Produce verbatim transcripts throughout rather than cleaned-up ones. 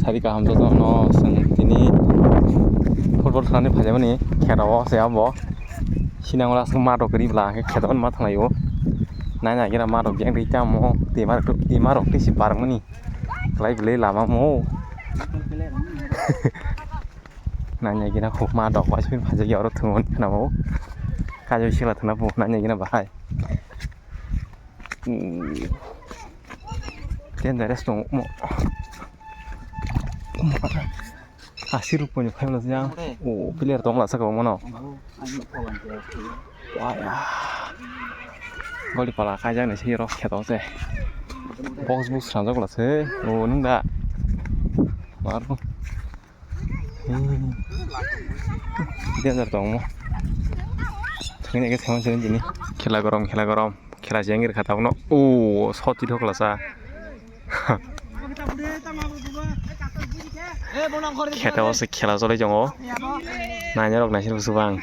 Sadi kaham joto no chwng tini football thwnani phaijak mani khera o se abo. Sinang ula aswk mat rok kwrwi bwla hwnkhe kheta o ma thanglaio. Nai nai khe mat rok yang twi tamo twima rok twisi barmani. Kwlai bwlai lama mo. Nai nai khe na khuk mat rok waisui phaijak ya oro thwngmani khwnamo. Kajoi sikla thwngna bo nai nai khe na bahai. Dangerous tongmo. Asi ruk ponyo khaimla jang. O player tongla saka mano. Waya. Goli pala khaijak ni siro kheto se. Box box sanjak la se. O nung da. Mar. Danger tongmo. Thangni age thangni sini. Khela gorom, khela gorom. Khela jeng ir kha tabukno. O, soti thok lasa. Kheta o se khela cholai tongo. Naina rok naising bwswk bang.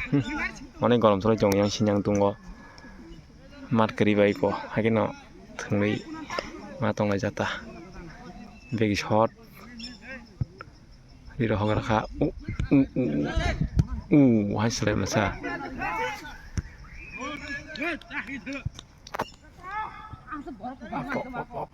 Onek gorom cholai tongo yang sinyang tungo. Mat kwrwi bai ko. Hakhe no thwngwi ma tonglai jata. Begi shot. Riro hogra kha. U, u, u, u. U, hai selai masa. Op, op, op, op.